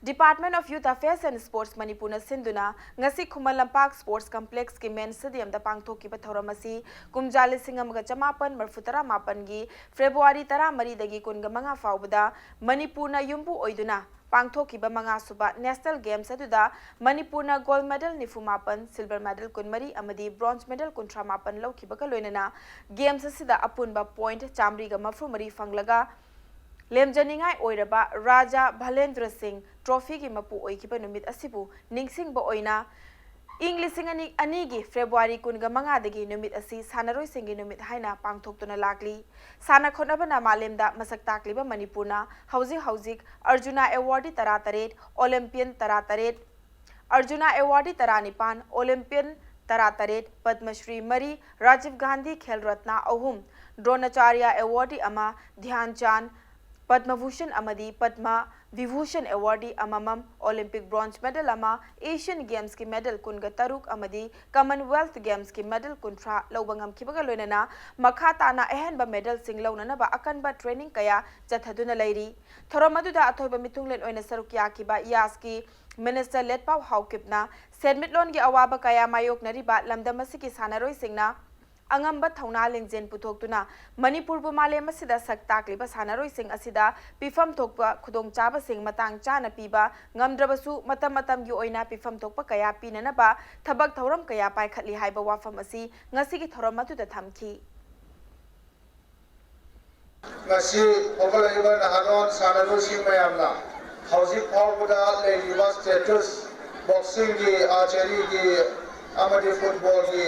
Department of Youth Affairs and Sports ꯃꯅꯤꯄꯨꯔꯅ ꯁꯤꯟꯗꯨꯅ ꯉꯁꯤ ꯈꯨꯃꯟ ꯂꯝꯄꯥꯛ ꯁ꯭ꯄꯣꯔꯠꯁ ꯀꯝꯄ꯭ꯂꯦꯛꯁꯀꯤ ꯃꯦꯟ ꯁ꯭ꯇꯦꯗꯤꯌꯝꯗ ꯄꯥꯡꯊꯣꯛꯈꯤꯕ ꯊꯧꯔꯝ ꯑꯁꯤ ꯀꯨꯝꯖꯥ ꯂꯤꯁꯤꯡ ꯑꯃꯒ ꯆꯃꯥꯄꯟ ꯃꯔꯤꯐꯨ ꯇꯔꯥ ꯃꯥꯄꯟꯒꯤ ꯐꯦꯕ꯭ꯔꯨꯋꯥꯔꯤ ꯇꯔꯥꯃꯔꯤꯗꯒꯤ ꯀꯨꯟꯃꯉꯥ ꯐꯥꯎꯕꯗ ꯃꯅꯤꯄꯨꯔꯅ ꯌꯨꯝꯕꯨ ꯑꯣꯏꯗꯨꯅ ꯄꯥꯡꯊꯣꯛꯈꯤꯕ ꯃꯉꯥꯁꯨꯕ ꯅꯦꯁꯅꯦꯜ ꯒꯦꯝꯁ ꯑꯗꯨꯗ ꯃꯅꯤꯄꯨꯔꯅ ꯒꯣꯜꯗ ꯃꯦꯗꯜ ꯅꯤꯐꯨ ꯃꯥꯄꯟ, ꯁꯤꯜꯚꯔ ꯃꯦꯗꯜ ꯀꯨꯟꯃꯔꯤ ꯑꯃꯗꯤ ꯕ꯭ꯔꯣꯟꯖ ꯃꯦꯗꯜ ꯀꯨꯟꯊ꯭ꯔꯥ ꯃꯥꯄꯟ ꯂꯧꯈꯤꯕꯒ ꯂꯣꯏꯅꯅ ꯒꯦꯝꯁ ꯑꯁꯤꯗ ꯑꯄꯨꯟꯕ ꯄꯣꯏꯟꯠ ꯆꯥꯃꯔꯤꯒ ꯃꯔꯤꯐꯨ ꯃꯔꯤ ꯐꯪꯂꯒ ꯂꯦꯝꯖꯅꯤꯡꯉꯥꯏ ꯑꯣꯏꯔꯕ ꯔꯥꯖꯥ ꯚꯂꯦꯟꯗ꯭ꯔ ꯁꯤꯡ ꯇ꯭ꯔꯣꯐꯤꯒꯤ ꯃꯄꯨ ꯑꯣꯏꯈꯤꯕ ꯅꯨꯃꯤꯠ ꯑꯁꯤꯕꯨ ꯅꯤꯡꯁꯤꯡꯕ ꯑꯣꯏꯅ ꯏꯪ ꯂꯤꯁꯤꯡ ꯑꯅꯤ, ꯑꯅꯤꯒꯤ ꯐꯦꯕ꯭ꯔꯨꯋꯥꯔꯤ ꯀꯨꯟꯃꯉꯥꯗꯒꯤ ꯅꯨꯃꯤꯠ ꯑꯁꯤ ꯁꯥꯟꯅꯔꯣꯏꯁꯤꯡꯒꯤ ꯅꯨꯃꯤꯠ ꯍꯥꯏꯅ ꯄꯥꯡꯊꯣꯛꯇꯨꯅ ꯂꯥꯛꯂꯤ꯫ ꯁꯥꯟꯅ ꯈꯣꯠꯅꯕꯅ ꯃꯥꯂꯦꯝꯗ ꯃꯁꯛ ꯇꯥꯛꯂꯤꯕ ꯃꯅꯤꯄꯨꯔꯅ ꯍꯧꯖꯤꯛ ꯍꯧꯖꯤꯛ ꯑꯔꯖꯨꯅꯥ ꯑꯦꯋꯥꯔꯗꯤ ꯇꯔꯥꯇꯔꯦꯠ, ꯑꯣꯂꯦꯝꯄꯤꯌꯟ ꯇꯔꯥꯇꯔꯦꯠ, ꯑꯔꯖꯨꯅꯥ ꯑꯦꯋꯥꯔꯗꯤ ꯇꯔꯥꯅꯤꯄꯥꯟ, ꯑꯣꯂꯦꯝꯄꯤꯌꯟ ꯇꯔꯥꯇꯔꯦꯠ, ꯄꯗꯃ ꯁ꯭ꯔꯤ ꯃꯔꯤ, ꯔꯥꯖꯤꯚ ꯒꯥꯟꯙꯤ ꯈꯦꯜ ꯔꯠꯅꯥ ꯑꯍꯨꯝ, ꯗ꯭ꯔꯣꯅꯥꯆꯥꯔꯌ ꯑꯦꯋꯥꯔꯗꯤ ꯑꯃ, ꯙ꯭ꯌꯥꯟ ꯆꯥꯟꯗ, ꯄꯗꯃ ꯚꯨꯁꯟ ꯑꯃꯗꯤ ꯄꯗꯃ ꯚꯤꯚꯨꯁꯟ ꯑꯦꯋꯥꯔꯗꯤ ꯑꯃꯃꯝ, ꯑꯣꯂꯦꯝꯄꯤꯛ ꯕ꯭ꯔꯣꯟꯖ ꯃꯦꯗꯜ ꯑꯃ, ꯑꯦꯁꯤꯌꯟ ꯒꯦꯝꯁꯀꯤ ꯃꯦꯗꯜ ꯀꯨꯟꯒ ꯇꯔꯨꯛ ꯑꯃꯗꯤ ꯀꯃꯟꯋꯦꯜꯊ ꯒꯦꯝꯁꯀꯤ ꯃꯦꯗꯜ ꯀꯨꯟꯊ꯭ꯔꯥ ꯂꯧꯕ ꯉꯝꯈꯤꯕꯒ ꯂꯣꯏꯅꯅ ꯃꯈꯥ ꯇꯥꯅ ꯑꯍꯦꯟꯕ ꯃꯦꯗꯜꯁꯤꯡ ꯂꯧꯅꯅꯕ ꯑꯀꯟꯕ ꯇ꯭ꯔꯦꯅꯤꯡ ꯀꯌꯥ ꯆꯠꯊꯗꯨꯅ ꯂꯩꯔꯤ꯫ ꯊꯧꯔꯝ ꯑꯗꯨꯗ ꯑꯊꯣꯏꯕ ꯃꯤꯊꯨꯡꯂꯦꯟ ꯑꯣꯏꯅ ꯁꯔꯨꯛ ꯌꯥꯈꯤꯕ ꯌꯥꯁꯀꯤ ꯃꯤꯅꯤꯁꯇꯔ ꯂꯦꯠꯄꯥꯎ ꯍꯥꯎꯀꯤꯞꯅ ꯁꯦꯟꯃꯤꯠꯂꯣꯟꯒꯤ ꯑꯋꯥꯕ ꯀꯌꯥ ꯃꯥꯌꯣꯛꯅꯔꯤꯕ ꯂꯝꯗꯝ ꯑꯁꯤꯒꯤ ꯁꯥꯟꯅꯔꯣꯏꯁꯤꯡꯅ ꯑꯉꯝꯕ ꯊꯧꯅꯥ ꯂꯤꯡꯖꯦꯜ ꯄꯨꯊꯣꯛꯇꯨꯅ ꯃꯅꯤꯄꯨꯔꯕꯨ ꯃꯥꯂꯦꯝ ꯑꯁꯤꯗ ꯁꯛ ꯇꯥꯛꯂꯤꯕ ꯁꯥꯟꯅꯔꯣꯏꯁꯤꯡ ꯑꯁꯤꯗ ꯄꯤꯐꯝ ꯊꯣꯛꯄ ꯈꯨꯗꯣꯡꯆꯥꯕꯁꯤꯡ ꯃꯇꯥꯡ ꯆꯥꯅ ꯄꯤꯕ ꯉꯝꯗ꯭ꯔꯕꯁꯨ, ꯃꯇꯝ ꯃꯇꯝꯒꯤ ꯑꯣꯏꯅ ꯄꯤꯐꯝ ꯊꯣꯛꯄ ꯀꯌꯥ ꯄꯤꯅꯅꯕ ꯊꯕꯛ ꯊꯧꯔꯝ ꯀꯌꯥ ꯄꯥꯏꯈꯠꯂꯤ ꯍꯥꯏꯕ ꯋꯥꯐꯝ ꯑꯁꯤ ꯉꯁꯤꯒꯤ ꯊꯧꯔꯝ ꯑꯗꯨꯗ ꯊꯝꯈꯤ꯫ ꯉꯁꯤ ꯍꯧꯒꯠꯂꯛꯂꯤꯕ ꯅꯍꯥꯔꯣꯜ ꯁꯥꯟꯅꯔꯣꯏꯁꯤꯡ ꯃꯌꯥꯝꯅ ꯍꯧꯖꯤꯛ ꯐꯥꯎꯕꯗ ꯂꯩꯔꯤꯕ status, boxingꯒꯤ, archeryꯒꯤ ꯑꯃꯗꯤ footballꯒꯤ,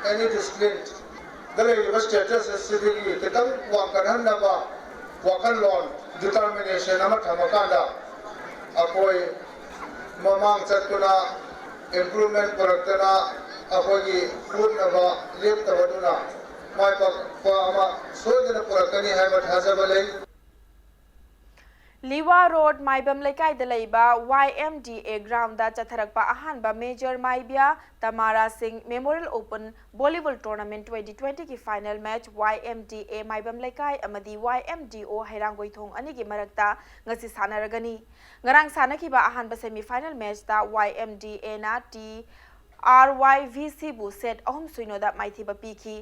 any disciplineꯗ ꯂꯩꯔꯤꯕ status ꯑꯁꯤꯗꯒꯤ ꯈꯤꯇꯪ ꯋꯥꯡꯈꯠꯍꯟꯅꯕ ꯋꯥꯈꯜꯂꯣꯟ, determination ꯑꯃ ꯊꯝꯃꯀꯥꯟꯗ ꯑꯩꯈꯣꯏ ꯃꯃꯥꯡ ꯆꯠꯇꯨꯅ improvement ꯄꯨꯔꯛꯇꯅ ꯑꯩꯈꯣꯏꯒꯤ ꯍꯣꯠꯅꯕ ꯂꯦꯞꯇꯕꯗꯨꯅ ꯃꯥꯏ ꯄꯥꯛꯄ ꯑꯃ ꯁꯣꯏꯗꯅ ꯄꯨꯔꯛꯀꯅꯤ ꯍꯥꯏꯕ ꯊꯥꯖꯕ ꯂꯩ꯫ ꯂꯤꯋꯥ ꯔꯣꯗ ꯃꯥꯏꯕꯝ ꯂꯩꯀꯥꯏꯗ ꯂꯩꯕ ꯋꯥꯏ ꯑꯦꯝ ꯗꯤ ꯑꯦ ꯒ꯭ꯔꯥꯎꯟꯗ ꯆꯠꯊꯔꯛꯄ ꯑꯍꯥꯟꯕ major Maibiya Tamara Singh memorial open volleyball tournament twenty twentyꯒꯤ final match Y M D A Maibam Leikai ꯑꯃꯗꯤ ꯋꯥꯏ ꯑꯦꯝ ꯗꯤ ꯑꯣ ꯍꯩꯔꯥꯡꯒꯣꯏꯊꯣꯡ ꯑꯅꯤꯒꯤ ꯃꯔꯛꯇ ꯉꯁꯤ ꯁꯥꯟꯅꯔꯒꯅꯤ꯫ ꯉꯔꯥꯡ ꯁꯥꯟꯅꯈꯤꯕ ꯑꯍꯥꯟꯕ ꯁꯦꯃꯤ ꯐꯥꯏꯅꯦꯜ ꯃꯦꯆꯇ ꯋꯥꯏ ꯑꯦꯝ ꯗꯤ ꯑꯦꯅ ꯇꯤ ꯑꯥꯔ ꯋꯥꯏ ꯚꯤ ꯁꯤꯕꯨ ꯁꯦꯠ ꯑꯍꯨꯝ ꯁꯤꯅꯣꯗ ꯃꯥꯏꯊꯤꯕ ꯄꯤꯈꯤ꯫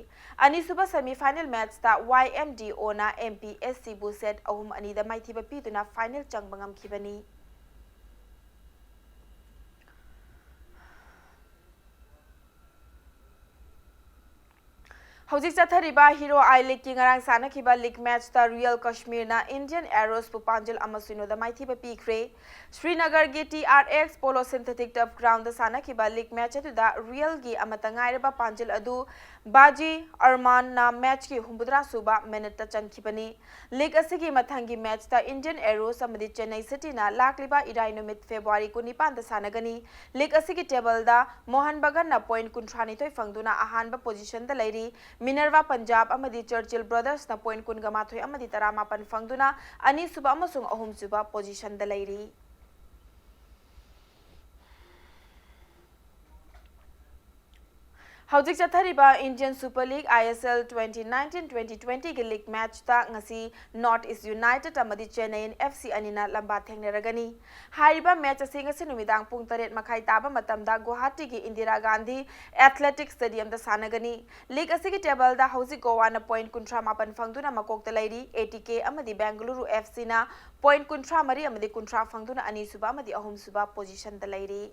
ꯑꯅꯤꯁꯨꯕ ꯁꯦꯃꯤ ꯐꯥꯏꯅꯦꯜ ꯃꯦꯆꯇ ꯋꯥꯏ ꯑꯦꯝ ꯗꯤ ꯑꯣꯅ ꯑꯦꯝ ꯄꯤ ꯑꯦꯁ ꯁꯤꯕꯨ ꯁꯦꯠ ꯑꯍꯨꯝ ꯑꯅꯤꯗ ꯃꯥꯏꯊꯤꯕ ꯄꯤꯗꯨꯅ ꯐꯥꯏꯅꯦꯜ ꯆꯪꯕ ꯉꯝꯈꯤꯕꯅꯤ꯫ ꯍꯧꯖꯤꯛ ꯆꯠꯊꯔꯤꯕ ꯍꯤꯔꯣ ꯑꯥꯏ ꯂꯤꯒꯀꯤ ꯉꯔꯥꯡ ꯁꯥꯟꯅꯈꯤꯕ ꯂꯤꯒ ꯃꯦꯆꯇ ꯔꯤꯌꯦꯜ ꯀꯁꯃꯤꯔꯅ ꯏꯟꯗꯤꯌꯟ ꯑꯦꯔꯣꯁꯄꯨ ꯄꯥꯟꯖꯜ ꯑꯃ ꯁꯤꯅꯣꯗ ꯃꯥꯏꯊꯤꯕ ꯄꯤꯈ꯭ꯔꯦ꯫ ꯁ꯭ꯔꯤꯅꯒꯔꯒꯤ T R X polo synthetic turf ground ꯁꯥꯟꯅꯈꯤꯕ ꯂꯤꯒ ꯃꯦꯆ ꯑꯗꯨꯗ ꯔꯤꯌꯦꯜꯒꯤ ꯑꯃꯠꯇ ꯉꯥꯏꯔꯕ ꯄꯥꯟꯖꯜ ꯑꯗꯨ ꯕꯥꯖꯤ ꯑꯔꯃꯥꯟꯅ ꯃꯦꯆꯀꯤ ꯍꯨꯝꯐꯨꯇꯔꯥ ꯁꯨꯕ ꯃꯤꯅꯠꯇ ꯆꯟꯈꯤꯕꯅꯤ꯫ ꯂꯤꯒ ꯑꯁꯤꯒꯤ ꯃꯊꯪꯒꯤ ꯃꯦꯆꯇ ꯏꯟꯗꯤꯌꯟ ꯑꯦꯔꯣꯁ ꯑꯃꯗꯤ ꯆꯦꯟꯅꯩ ꯁꯤꯇꯤꯅ ꯂꯥꯛꯂꯤꯕ ꯏꯔꯥꯏ ꯅꯨꯃꯤꯠ ꯐꯦꯕ꯭ꯔꯨꯋꯥꯔꯤ ꯀꯨꯟꯅꯤꯄꯥꯟꯗ ꯁꯥꯟꯅꯒꯅꯤ꯫ ꯂꯤꯒ ꯑꯁꯤꯒꯤ ꯇꯦꯕꯜꯗ ꯃꯣꯍꯟ ꯕꯒꯟꯅ ꯄꯣꯏꯟꯠ ꯀꯨꯟꯊ꯭ꯔꯥꯅꯤꯊꯣꯏ ꯐꯪꯗꯨꯅ ꯑꯍꯥꯟꯕ ꯄꯣꯖꯤꯁꯟꯗ ꯂꯩꯔꯤ꯫ ꯃꯤꯅꯔꯚꯥ ꯄꯟꯖꯥꯕ ꯑꯃꯗꯤ ꯆꯔꯆꯤꯜ ꯕ꯭ꯔꯗꯔꯁꯅ ꯄꯣꯏꯟꯠ ꯀꯨꯟꯒ ꯃꯥꯊꯣꯏ ꯑꯃꯗꯤ ꯇꯔꯥꯃꯥꯄꯟ ꯐꯪꯗꯨꯅ ꯑꯅꯤꯁꯨꯕ ꯑꯃꯁꯨꯡ ꯑꯍꯨꯝꯁꯨꯕ ꯄꯣꯖꯤꯁꯟꯗ ꯂꯩꯔꯤ꯫ ꯍꯧꯖꯤꯛ ꯆꯠꯊꯔꯤꯕ Indian Super League, I S L, twenty nineteen twenty twenty ꯒꯤ league match ꯇ ꯉꯁꯤ North East United ꯑꯃꯗꯤ Chennaiyin F C ꯑꯅꯤꯅ ꯂꯝꯕꯥ ꯊꯦꯡꯅꯔꯒꯅꯤ꯫ ꯍꯥꯏꯔꯤꯕ match ꯑꯁꯤ ꯉꯁꯤ ꯅꯨꯃꯤꯗꯥꯡ ꯄꯨꯡ ꯇꯔꯦꯠ ꯃꯈꯥꯏ ꯇꯥꯕ ꯃꯇꯝꯗ ꯒꯨꯋꯥꯍꯥꯇꯤꯒꯤ ꯏꯟꯗꯤꯔꯥ ꯒꯥꯟꯙꯤ ꯑꯦꯊꯂꯦꯇꯤꯛ ꯁ꯭ꯇꯦꯗꯤꯌꯝꯗ ꯁꯥꯟꯅꯒꯅꯤ꯫ League ꯑꯁꯤꯒꯤ table ꯗ ꯍꯧꯖꯤꯛ ꯒꯣꯋꯥꯅ point ꯀꯨꯟꯊ꯭ꯔꯥ ꯃꯥꯄꯟ ꯐꯪꯗꯨꯅ ꯃꯀꯣꯛꯇ ꯂꯩꯔꯤ꯫ A T K ꯑꯃꯗꯤ ꯕꯦꯡꯒꯂꯨꯔꯨ F C ꯅ point ꯀꯨꯟꯊ꯭ꯔꯥ ꯃꯔꯤ ꯑꯃꯗꯤ ꯀꯨꯟꯊ꯭ꯔꯥ ꯐꯪꯗꯨꯅ ꯑꯅꯤꯁꯨꯕ ꯑꯃꯗꯤ ꯑꯍꯨꯝꯁꯨꯕ position ꯗ ꯂꯩꯔꯤ꯫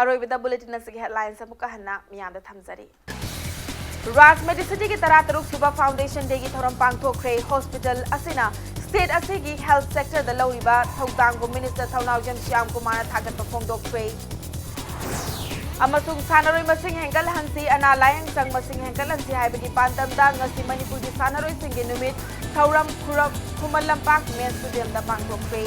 ꯑꯔꯣꯏꯕꯗ bulletin ꯑꯁꯤꯒꯤ headlines ꯑꯃꯨꯛꯀ ꯍꯟꯅ ꯃꯤꯌꯥꯝꯗ ꯊꯝꯖꯔꯤ꯫ ꯔꯥꯖ Medicity ꯒꯤ ꯇꯔꯥꯇꯔꯨꯛ ꯁꯨꯕ Foundation Day ꯒꯤ ꯊꯧꯔꯝ ꯄꯥꯡꯊꯣꯛꯈ꯭ꯔꯦ꯫ Hospital ꯑꯁꯤꯅ state ꯑꯁꯤꯒꯤ health sector ꯗ ꯂꯧꯔꯤꯕ ꯊꯧꯗꯥꯡꯕꯨ Minister ꯊꯧꯅꯥꯎꯖꯝ ꯁ꯭ꯌꯥꯝ ꯀꯨꯃꯥꯔꯅ ꯊꯥꯒꯠꯄ ꯐꯣꯡꯗꯣꯛꯈ꯭ꯔꯦ꯫ ꯑꯃꯁꯨꯡ ꯁꯥꯟꯅꯔꯣꯏ ꯃꯁꯤꯡ ꯍꯦꯟꯒꯠꯍꯟꯁꯤ, ꯑꯅꯥ ꯂꯥꯌꯦꯡ ꯁꯪ ꯃꯁꯤꯡ ꯍꯦꯟꯒꯠꯍꯟꯁꯤ ꯍꯥꯏꯕꯒꯤ ꯄꯥꯟꯗꯝꯗ ꯉꯁꯤ ꯃꯅꯤꯄꯨꯔꯒꯤ ꯁꯥꯟꯅꯔꯣꯏꯁꯤꯡꯒꯤ ꯅꯨꯃꯤꯠ ꯊꯧꯔꯝ ꯈꯨꯔꯞ ꯈꯨꯃꯟ ꯂꯝꯄꯥꯛ Men's Stadium ꯗ ꯄꯥꯡꯊꯣꯛꯈ꯭ꯔꯦ꯫